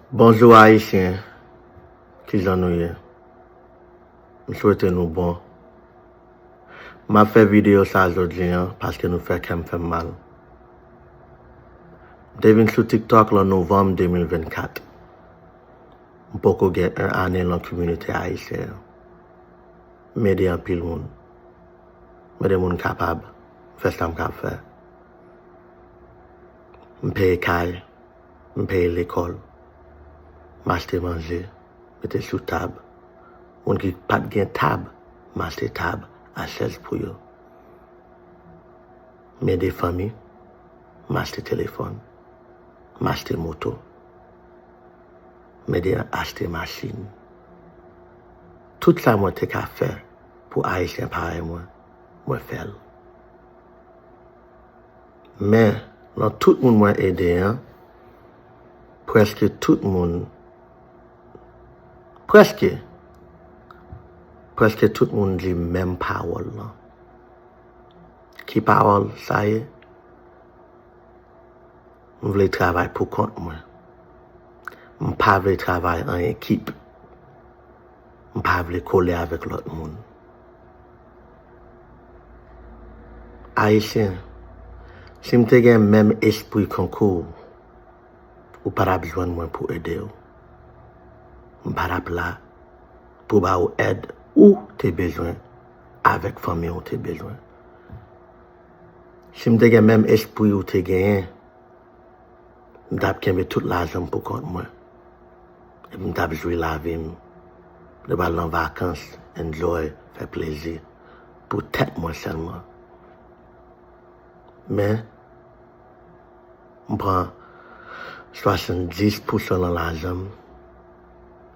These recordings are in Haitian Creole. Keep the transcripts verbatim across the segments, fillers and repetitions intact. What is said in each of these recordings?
Bonjou Ayisyen, kijan nou ye? M swete nou bon. M ap fè videyo sa jodi an paske nou fè kè m fè m mal. M te vin sou TikTok lan novanm de mil vennkat. M poko gen yon ane lan kominote ayisyen an. M ede anpil moun. M ede moun kapab fè sa m kab fè. M peye kay, m peye lekòl, m achte manje, mete sou tab. Moun ki pa t gen tab, m achte tab ak chèz pou yo. M ede fanmi, m achte telefòn, m achte moto, m ede achte machin. Tout sa mwen te ka fè pou Ayisyen parèy mwen, mwen fè l. Men, nan tout moun mwen ede an, prèske tout moun, prèske, prèske tout moun di menm pawòl lan. Ki pawòl sa ye? M vle travay pou kont mwen. M pa vle travay an ekip. M pa vle kole avèk lòt moun. Ayisyen, si m te gen menm espri konkou w, ou pa t ap jwenn mwen pou ede w. M pa t ap la pou ba ou èd ou te bezwen avèk fanmi ou te bezwen. Si m te gen menm espri ou te genyen, m t ap kenbe tout lajan m pou kont mwen. Epi m t ap jwi lavi m. M t ap al nan vakans, enjoy, fè plezi pou tèt mwen sèlman. Men, m pran swasanndis pousan nan lajan m,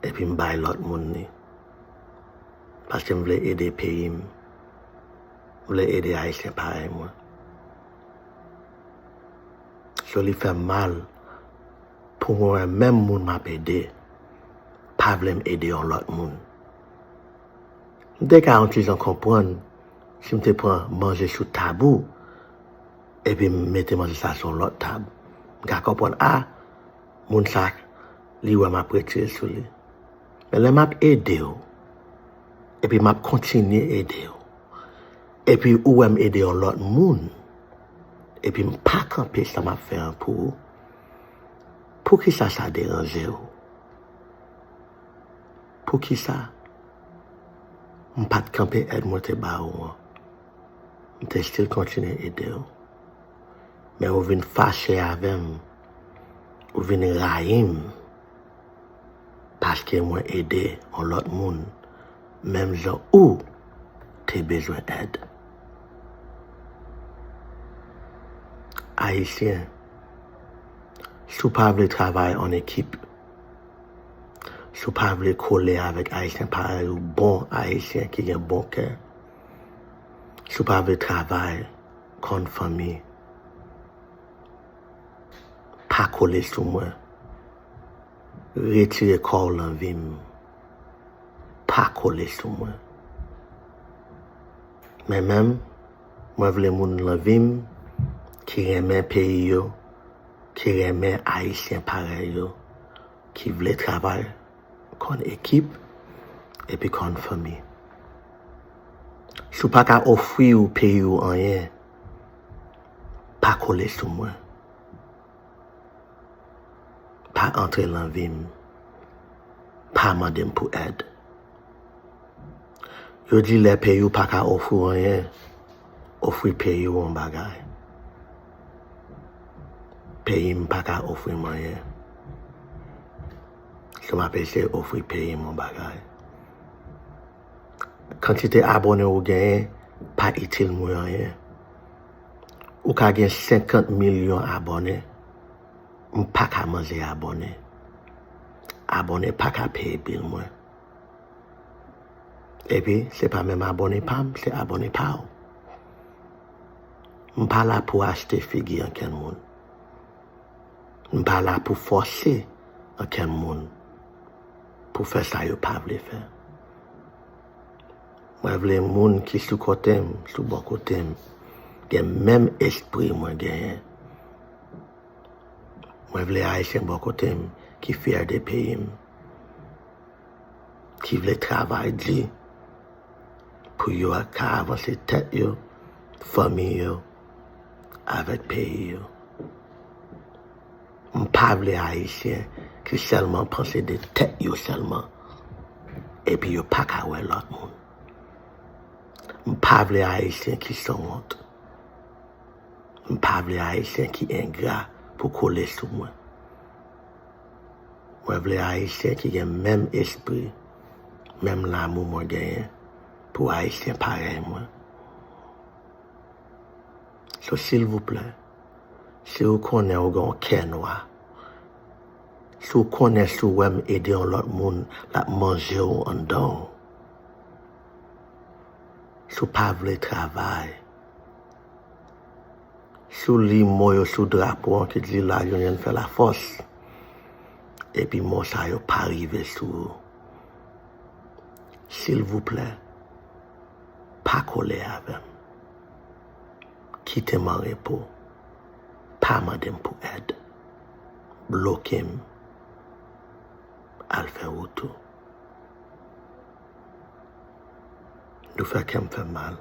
epi m bay lòt moun li. Paske m vle ede peyi m. M vle ede Ayisyen parèy mwen. So li fè m mal pou mwen wè menm moun m ap ede pa vle m ede yon lòt moun. M te ka yon ti jan konprann si m te pran manje sou tab ou, epi m mete manje sa sou yon lòt tab. M ka konprann, a, moun sa, li wè m ap retire sou li. Men lè m ap ede w, epi m ap kontinye ede w, epi ou wè m ede yon lòt moun, epi m pa kanpe sa m ap fè an pou ou, poukisa sa deranje w? Poukisa m pa t kanpe èd mwen te ba ou an? M te still kontinye ede w. Men ou vin fache avè m. Ou vin rayi m. Paske mwen ede yon lòt moun. Menm jan ou te bezwen èd. Ayisyen, si w pa vle travay an ekip, si w pa vle kole avèk Ayisyen parèy ou, bon Ayisyen ki gen bon kè, si w pa vle travay, konn fanmi, pa kole sou mwen. Retire kò w lan vi m. Pa kole sou mwen. Men menm, mwen vle moun lan vi m ki renmen peyi yo, ki renmen Ayisyen parèy yo, ki vle travay konn ekip, epi konn fanmi. Si w pa ka ofri w peyi w anyen, pa kole sou mwen. Pa antre lan vi m. Pa mande m pou èd. Yo di lè peyi w pa ka ofri w anyen, ofri peyi w yon bagay. Peyi m pa ka ofri m anyen. So m ap eseye ofri peyi m yon bagay. Kantite abòne ou genyen pa itil mwen anyen. Ou ka gen senkant milyon abòne, m pa ka manje abòne. Abòne pa ka peye bil mwen. Epi, se pa menm abòne pa m, se abòne pa w. M pa la pou achte figi ankenn moun. M pa la pou fòse ankenn moun pou fè sa yo pa vle fè. Mwen vle moun ki sou kote m, sou bò kote m, gen menm espri mwen genyen. Mwen vle Ayisyen bò kote m ki fyè de peyi m, ki vle travay di pou yo ka avanse tèt yo, fanmi yo, avèk peyi yo. M pa vle Ayisyen ki sèlman panse de tèt yo sèlman, epi yo pa ka wè lòt moun. M pa vle Ayisyen ki sanwont. M pa vle Ayisyen ki engra pou kole sou mwen. Mwen vle Ayisyen ki gen menm espri, menm lanmou mwen genyen pou Ayisyen parèy mwen. So, silvouplè, si w konnen w gen yon kè nwa, si w konnen si w wè m ede yon lòt moun, l ap manje w anndan w. Si w pa vle travay, si w li mo yo sou drapo an ki di la union fait la force, epi mo sa yo pa rive sou ou, silvouplè, pa kole avè m. Kite m an repo. Pa mande m pou èd. Bloke m. Al fè wout ou. Nou fè kè m fè mal.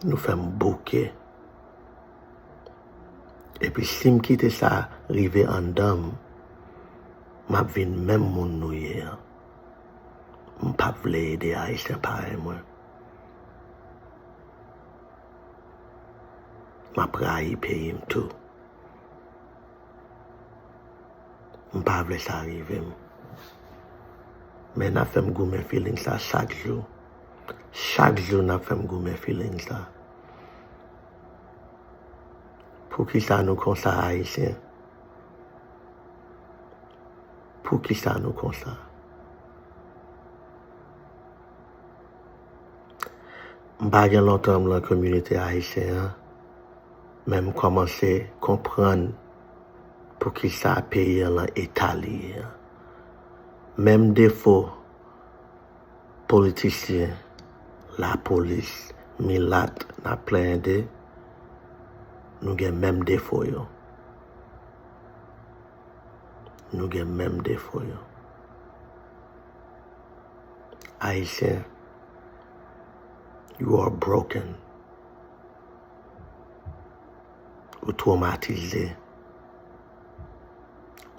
Nou fè m bouke. Epi si m kite sa rive anndan m, m ap vin menm moun nou ye an. M p ap vle ede Ayisyen parèy mwen. M ap rayi peyi m tou. M pa vle sa rive m. Men n ap fè m goumen feeling sa chak jou. Chak jou n ap fè m goumen feeling sa. Poukisa nou konsa, Ayisyen? Poukisa nou konsa? M pa gen lontan m lan kominote ayisyen an, men m kòmanse konprann poukisa peyi an lan eta li ye an. Menm defo politisyen, lapolis, milat n ap plenyen de, nou gen menm defo yo. Nou gen menm defo yo. Ayisyen, you are broken. Ou twomatize.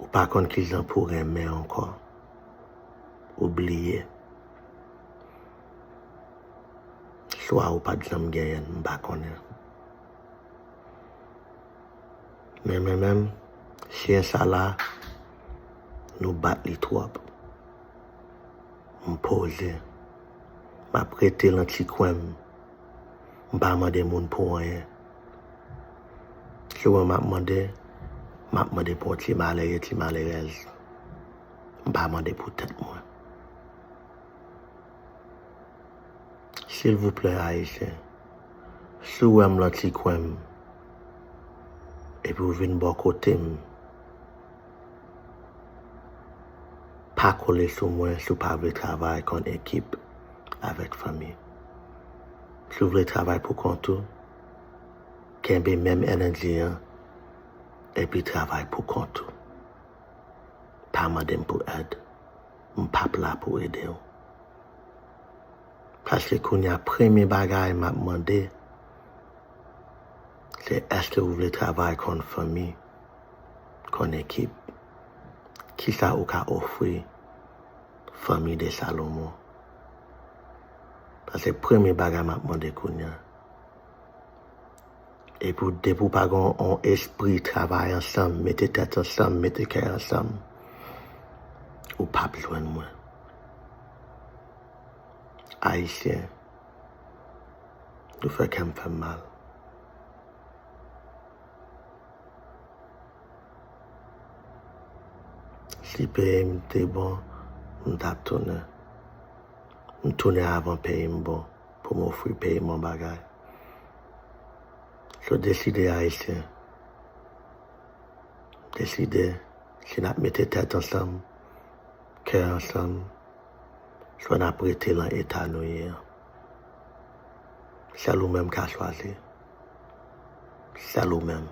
Ou pa konn kijan pou renmen ankò. Ou bliye. Swa ou pa t janm genyen l, m pa konnen. Men, men, men, chen sa la, nou bat li twòp. M poze. M ap rete lan ti kwen m. M pa mande moun pou anyen. Si w wè m ap mande, m ap mande pou yon ti malere, ti malerèz. M pa mande pou tèt mwen. Silvouplè, Ayisyen, si w wè m lan ti kwen m, epi w vin bò kote m, pa kole sou mwen si w pa vle travay kon ekip avèk fanmi. Si w vle travay pou kont ou, kenbe menm enèji an, epi travay pou kont ou. Pa mande m pou èd. M p ap la pou ede w. Paske kounye a, premye bagay m ap mande, se èske ou vle travay kon fanmi, kon ekip? Kisa ou ka ofri fanmi de Salomon? Paske premye bagay m ap mande kounye a. Epi w, depi w pa gen yon espri travay ansanm, mete tèt ansanm, mete kè ansanm, ou p ap jwenn mwen. Ayisyen, nou fè kè m fè m mal. Si peyi m te bon, m t ap tounen. M tounen avan peyi m bon pou m ofri peyi m yon bagay. So, deside, Ayisyen. Deside, si n ap mete tèt ansanm, kè ansanm, swa n ap rete lan eta nou ye an. Sèl ou menm ka chwazi. Sèl ou menm.